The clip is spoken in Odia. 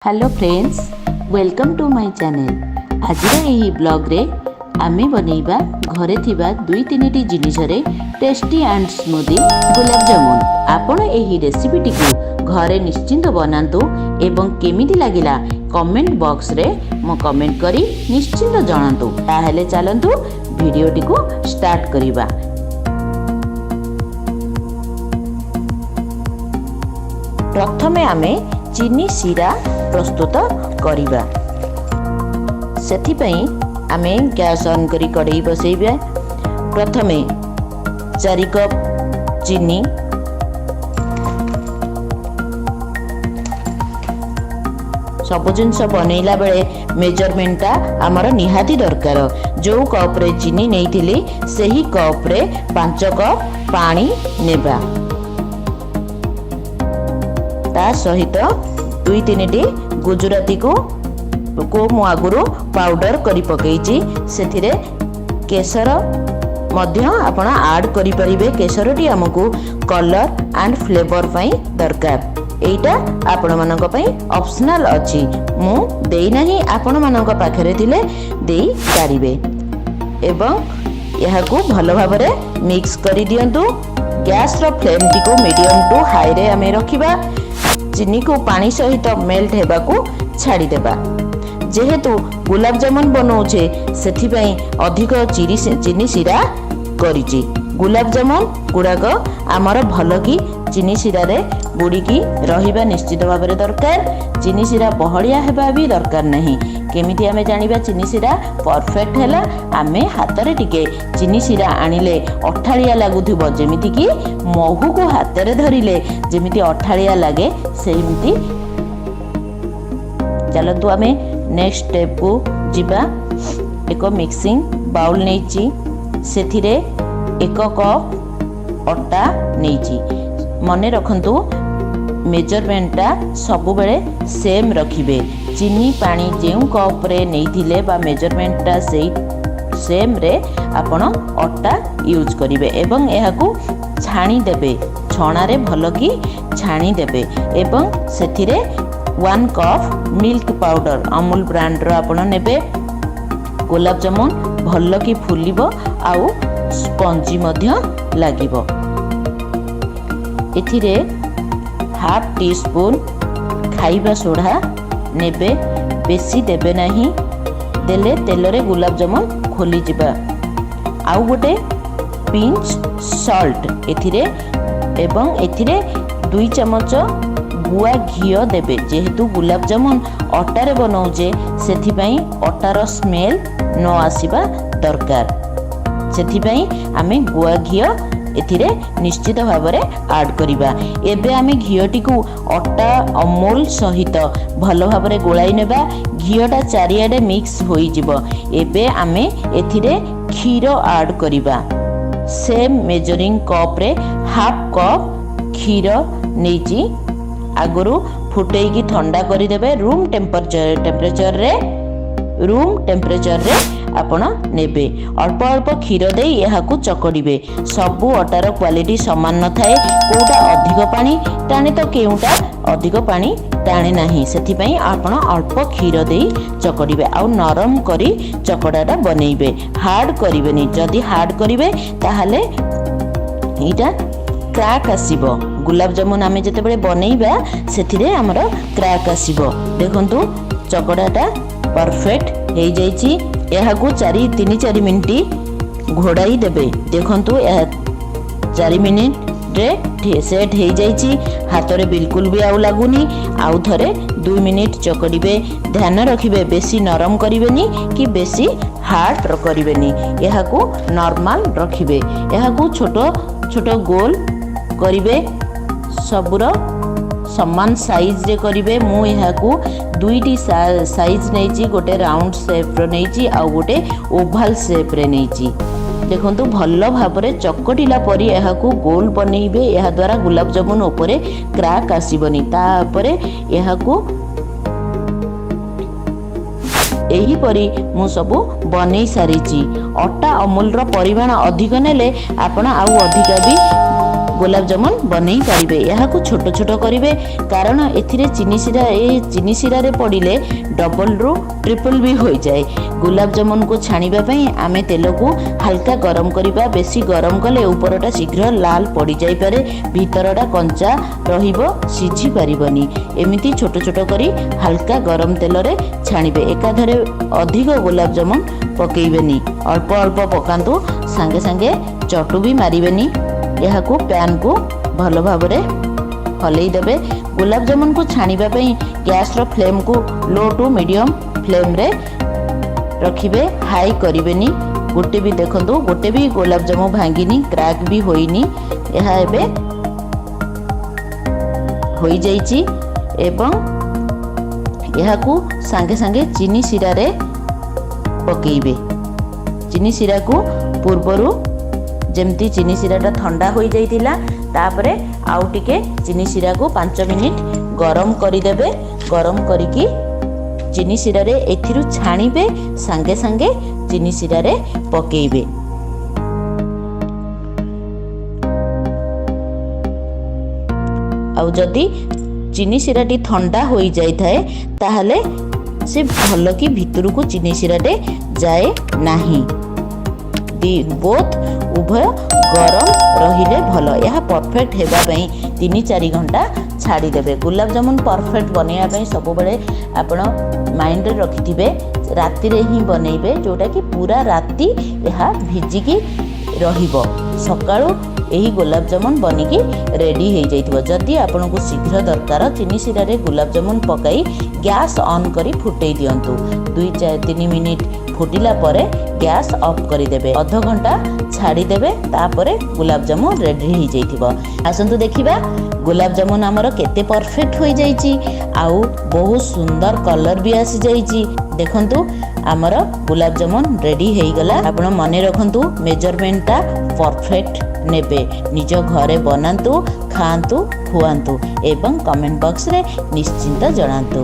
Hello friends, welcome to my channel. ଆଜିର ଏହି ବ୍ଲଗ୍ରେ ଆମେ ବନେଇବା ଘରେ ଥିବା ଦୁଇ ତିନିଟି ଜିନିଷରେ ଟେଷ୍ଟି ଆଣ୍ଡ ସ୍ମୁଦି ଗୁଲାବଜାମୁନ। ଆପଣ ଏହି ରେସିପିଟିକୁ ଘରେ ନିଶ୍ଚିନ୍ତ ବନାନ୍ତୁ ଏବଂ କେମିତି ଲାଗିଲା କମେଣ୍ଟ ବକ୍ସରେ ମୁଁ କମେଣ୍ଟ କରି ନିଶ୍ଚିନ୍ତ ଜଣାନ୍ତୁ। ତାହେଲେ ଚାଲନ୍ତୁ, ଭିଡ଼ିଓଟିକୁ ଷ୍ଟାର୍ଟ କରିବା। ପ୍ରଥମେ ଆମେ ଚିନି ଶିରା ପ୍ରସ୍ତୁତ କରିବା। ସେଥିପାଇଁ ଆମେ ଗ୍ୟାସ୍ ଅନ୍ କରି କଡ଼େଇ ବସେଇବା। ପ୍ରଥମେ 4 କପ୍ ଚିନି, ସବୁ ଜିନିଷ ବନେଇଲା ବେଳେ ମେଜରମେଣ୍ଟଟା ଆମର ନିହାତି ଦରକାର। ଯେଉଁ କପ୍ରେ ଚିନି ନେଇଥିଲି, ସେହି କପ୍ରେ 5 କପ୍ ପାଣି ନେବା। ତା ସହିତ ଦୁଇ ତିନିଟି ଗୁଜୁରାତିକୁ କୁ ମୁଁ ଆଗରୁ ପାଉଡ଼ର କରି ପକେଇଛି। ସେଥିରେ କେଶର ମଧ୍ୟ ଆପଣ ଆଡ଼୍ କରିପାରିବେ। କେଶରଟି ଆମକୁ କଲର୍ ଆଣ୍ଡ ଫ୍ଲେଭର ପାଇଁ ଦରକାର। ଏଇଟା ଆପଣମାନଙ୍କ ପାଇଁ ଅପସନାଲ୍ ଅଛି, ମୁଁ ଦେଇନାହିଁ। ଆପଣମାନଙ୍କ ପାଖରେ ଥିଲେ ଦେଇପାରିବେ ଏବଂ ଏହାକୁ ଭଲ ଭାବରେ ମିକ୍ସ କରିଦିଅନ୍ତୁ। ଗ୍ୟାସ୍ର ଫ୍ଲେମ୍ଟିକୁ ମିଡ଼ିୟମ୍ ଟୁ ହାଇରେ ଆମେ ରଖିବା। ଚିନିକୁ ପାଣି ସହିତ ମେଲ୍ଟ ହେବାକୁ ଛାଡ଼ିଦେବା। ଯେହେତୁ ଗୁଲାବଜାମୁନ ବନଉଛେ, ସେଥିପାଇଁ ଅଧିକ ଚିନି ଶିରା କରିଛି। ଗୁଲାବଜାମୁନ ଗୁଡ଼ାକ ଆମର ଭଲକି ଚିନି ଶିରାରେ ବୁଡ଼ିକି ରହିବା ନିଶ୍ଚିତ ଭାବରେ ଦରକାର। ଚିନି ଶିରା ବହଳିଆ ହେବା ବି ଦରକାର ନାହିଁ। କେମିତି ଆମେ ଜାଣିବା ଚିନି ଶିରା ପରଫେକ୍ଟ ହେଲା? ଆମେ ହାତରେ ଟିକେ ଚିନି ଶିରା ଆଣିଲେ ଅଠାଳିଆ ଲାଗୁଥିବ। ଯେମିତିକି ମହୁକୁ ହାତରେ ଧରିଲେ ଯେମିତି ଅଠାଳିଆ ଲାଗେ, ସେମିତି। ଚାଲନ୍ତୁ, ଆମେ ନେକ୍ସଟ ଷ୍ଟେପକୁ ଯିବା। ଏକ ମିକ୍ସିଂ ବାଉଲ୍ ନେଇଛି, ସେଥିରେ 1 କପ୍ ଅଟା ନେଇଛି। ମନେ ରଖନ୍ତୁ, ମେଜରମେଣ୍ଟଟା ସବୁବେଳେ ସେମ୍ ରଖିବେ। ଚିନି ପାଣି ଯେଉଁ କପ୍ରେ ନେଇଥିଲେ ବା ମେଜରମେଣ୍ଟଟା, ସେଇ ସେମ୍ରେ ଆପଣ ଅଟା ୟୁଜ୍ କରିବେ ଏବଂ ଏହାକୁ ଛାଣିଦେବେ। ଛଣାରେ ଭଲକି ଛାଣିଦେବେ ଏବଂ ସେଥିରେ 1 କପ୍ ମିଲ୍କ ପାଉଡ଼ର, ଅମୁଲ ବ୍ରାଣ୍ଡର ଆପଣ ନେବେ। ଗୋଲାପଜାମୁନ ଭଲକି ଫୁଲିବ ଆଉ ସ୍ପଞ୍ଜି ମଧ୍ୟ ଲାଗିବ। ଏଥିରେ ହାଫ୍ ଟି ସ୍ପୁନ୍ ଖାଇବା ସୋଢ଼ା ନେବେ। ବେଶୀ ଦେବେ ନାହିଁ, ଦେଲେ ତେଲରେ ଗୁଲାବଜାମୁନ ଖୋଲିଯିବା। ଆଉ ଗୋଟେ ପିଞ୍ଚ ସଲ୍ଟ ଏଥିରେ ଏବଂ ଏଥିରେ 2 ଚାମଚ ଗୁଆ ଘିଅ ଦେବେ। ଯେହେତୁ ଗୁଲାବଜାମୁନ ଅଟାରେ ବନଉଛେ, ସେଥିପାଇଁ ଅଟାର ସ୍ମେଲ୍ ନ ଆସିବା ଦରକାର। ସେଥିପାଇଁ ଆମେ ଗୁଆ ଘିଅ ଏଥିରେ ନିଶ୍ଚିତ ଭାବରେ ଆଡ଼୍ କରିବା। ଏବେ ଆମେ ଘିଅଟିକୁ ଅଟା ଅମୁଲ ସହିତ ଭଲ ଭାବରେ ଗୋଳାଇ ନେବା। ଘିଅଟା ଚାରିଆଡ଼େ ମିକ୍ସ ହୋଇଯିବ। ଏବେ ଆମେ ଏଥିରେ କ୍ଷୀର ଆଡ଼୍ କରିବା। ସେମ୍ ମେଜରିଂ କପ୍ରେ ହାଫ୍ କପ୍ କ୍ଷୀର ନେଇଛି। ଆଗରୁ ଫୁଟେଇକି ଥଣ୍ଡା କରିଦେବେ। ରୁମ୍ ଟେମ୍ପରେଚରରେ ଆପଣ ନେବେ। ଅଳ୍ପ ଅଳ୍ପ କ୍ଷୀର ଦେଇ ଏହାକୁ ଚକଡ଼ିବେ। ସବୁ ଅଟାର କ୍ୱାଲିଟି ସମାନ ନଥାଏ। କେଉଁଟା ଅଧିକ ପାଣି ଟାଣେ ତ କେଉଁଟା ଅଧିକ ପାଣି ଟାଣେ ନାହିଁ। ସେଥିପାଇଁ ଆପଣ ଅଳ୍ପ କ୍ଷୀର ଦେଇ ଚକଡ଼ିବେ ଆଉ ନରମ କରି ଚକଡ଼ାଟା ବନେଇବେ, ହାର୍ଡ଼ କରିବେନି। ଯଦି ହାର୍ଡ଼ କରିବେ, ତାହେଲେ ଏଇଟା କ୍ରାକ୍ ଆସିବ। ଗୁଲାବଜାମୁନ ଆମେ ଯେତେବେଳେ ବନେଇବା, ସେଥିରେ ଆମର କ୍ରାକ୍ ଆସିବ। ଦେଖନ୍ତୁ, ଚକଡ଼ାଟା ପରଫେକ୍ଟ ହେଇଯାଇଛି। ଏହାକୁ 4 3-4 ମିନିଟ୍ ଘୋଡ଼ାଇ ଦେବେ। ଦେଖନ୍ତୁ, ଏହା 4 ମିନିଟ୍ରେ ସେଟ୍ ହେଇଯାଇଛି। ହାତରେ ବିଲକୁଲ ବି ଆଉ ଲାଗୁନି। ଆଉ ଥରେ 2 ମିନିଟ୍ ଚକଡ଼ିବେ। ଧ୍ୟାନ ରଖିବେ, ବେଶୀ ନରମ କରିବେନି କି ବେଶୀ ହାର୍ଡ଼ କରିବେନି। ଏହାକୁ ନର୍ମାଲ ରଖିବେ। ଏହାକୁ ଛୋଟ ଛୋଟ ଗୋଲ କରିବେ, ସବୁର ସମାନ ସାଇଜ୍ରେ କରିବେ। ମୁଁ ଏହାକୁ ଦୁଇଟି ସାଇଜ୍ ନେଇଛି। ଗୋଟେ ରାଉଣ୍ଡ ସେପ୍ର ନେଇଛି ଆଉ ଗୋଟେ ଓଭାଲ ସେପ୍ରେ ନେଇଛି। ଦେଖନ୍ତୁ, ଭଲ ଭାବରେ ଚକଟିଲା ପରି ଏହାକୁ ଗୋଲ ବନେଇବେ। ଏହାଦ୍ୱାରା ଗୁଲାବଜାମୁନ ଉପରେ କ୍ରାକ୍ ଆସିବନି। ତାପରେ ଏହାକୁ ଏହିପରି ମୁଁ ସବୁ ବନେଇ ସାରିଛି। ଅଟା ଅମୁଲର ପରିମାଣ ଅଧିକ ନେଲେ ଆପଣ ଆଉ ଅଧିକା ବି ଗୋଲାପଜାମୁନ ବନେଇ ପାରିବେ। ଏହାକୁ ଛୋଟ ଛୋଟ କରିବେ, କାରଣ ଏଥିରେ ଚିନି ଶିରା, ଏ ଚିନି ଶିରାରେ ପଡ଼ିଲେ ଡବଲରୁ ଟ୍ରିପଲ୍ ବି ହୋଇଯାଏ। ଗୋଲାପଜାମୁନକୁ ଛାଣିବା ପାଇଁ ଆମେ ତେଲକୁ ହାଲକା ଗରମ କରିବା। ବେଶୀ ଗରମ କଲେ ଉପରଟା ଶୀଘ୍ର ଲାଲ ପଡ଼ିଯାଇପାରେ, ଭିତରଟା କଞ୍ଚା ରହିବ, ସିଝି ପାରିବନି। ଏମିତି ଛୋଟ ଛୋଟ କରି ହାଲକା ଗରମ ତେଲରେ ଛାଣିବେ। ଏକାଥରେ ଅଧିକ ଗୋଲାପଜାମୁନ ପକେଇବେନି, ଅଳ୍ପ ଅଳ୍ପ ପକାନ୍ତୁ। ସାଙ୍ଗେ ସାଙ୍ଗେ ଚଟୁ ବି ମାରିବେନି। ଏହାକୁ ପ୍ୟାନ୍କୁ ଭଲ ଭାବରେ ହଲେଇ ଦେବେ। ଗୋଲାପଜାମୁନକୁ ଛାଣିବା ପାଇଁ ଗ୍ୟାସ୍ର ଫ୍ଲେମ୍କୁ ଲୋ ଟୁ ମିଡ଼ିୟମ୍ ଫ୍ଲେମ୍ରେ ରଖିବେ, ହାଇ କରିବେନି। ଗୋଟେ ବି ଦେଖନ୍ତୁ, ଗୋଟେ ବି ଗୋଲାପଜାମୁ ଭାଙ୍ଗିନି, କ୍ରାକ୍ ବି ହୋଇନି। ଏହା ଏବେ ହୋଇଯାଇଛି ଏବଂ ଏହାକୁ ସାଙ୍ଗେ ସାଙ୍ଗେ ଚିନି ଶିରାରେ ପକେଇବେ। ଚିନି ଶିରାକୁ ପୂର୍ବରୁ ଯେମିତି ଚିନି ଶିରାଟା ଥଣ୍ଡା ହୋଇଯାଇଥିଲା, ତାପରେ ଆଉ ଟିକେ ଚିନି ଶିରାକୁ 5 ମିନିଟ୍ ଗରମ କରିଦେବେ। ଗରମ କରିକି ଚିନି ଶିରାରେ ଏଥିରୁ ଛାଣିବେ, ସାଙ୍ଗେ ସାଙ୍ଗେ ଚିନି ଶିରାରେ ପକେଇବେ। ଆଉ ଯଦି ଚିନି ଶିରାଟି ଥଣ୍ଡା ହୋଇଯାଇଥାଏ, ତାହେଲେ ସେ ଭଲ କି ଭିତରକୁ ଚିନି ଶିରାଟେ ଯାଏ ନାହିଁ। ଦି ବୋଥ୍, ଉଭୟ ଗରମ ରହିଲେ ଭଲ। ଏହା ପରଫେକ୍ଟ ହେବା ପାଇଁ 3-4 ଘଣ୍ଟା ଛାଡ଼ିଦେବେ। ଗୋଲାପଜାମୁନ ପରଫେକ୍ଟ ବନେଇବା ପାଇଁ ସବୁବେଳେ ଆପଣ ମାଇଣ୍ଡରେ ରଖିଥିବେ, ରାତିରେ ହିଁ ବନେଇବେ, ଯେଉଁଟାକି ପୁରା ରାତି ଏହା ଭିଜିକି ରହିବ। ସକାଳୁ ଏହି ଗୋଲାପଜାମୁନ ବନିକି ରେଡ଼ି ହେଇଯାଇଥିବ। ଯଦି ଆପଣଙ୍କୁ ଶୀଘ୍ର ଦରକାର, ଚିନି ଶିରାରେ ଗୋଲାପଜାମୁନ ପକାଇ ଗ୍ୟାସ୍ ଅନ୍ କରି ଫୁଟେଇ ଦିଅନ୍ତୁ। 2, 4, 3 ମିନିଟ୍ ଫୁଟିଲା ପରେ ଗ୍ୟାସ୍ ଅଫ୍ କରିଦେବେ, ଅଧଘଣ୍ଟା ଛାଡ଼ିଦେବେ, ତାପରେ ଗୋଲାପଜାମୁନ ରେଡ଼ି ହେଇଯାଇଥିବ। ଆସନ୍ତୁ ଦେଖିବା ଗୋଲାପଜାମୁନ ଆମର କେତେ ପରଫେକ୍ଟ ହୋଇଯାଇଛି ଆଉ ବହୁତ ସୁନ୍ଦର କଲର୍ ବି ଆସିଯାଇଛି। ଦେଖନ୍ତୁ, ଆମର ଗୋଲାପଜାମୁନ ରେଡ଼ି ହେଇଗଲା। ଆପଣ ମନେ ରଖନ୍ତୁ, ମେଜରମେଣ୍ଟଟା ପରଫେକ୍ଟ ନେବେ। ନିଜ ଘରେ ବନାନ୍ତୁ, ଖାଆନ୍ତୁ, ଖୁଆନ୍ତୁ ଏବଂ କମେଣ୍ଟ ବକ୍ସରେ ନିଶ୍ଚିନ୍ତ ଜଣାନ୍ତୁ।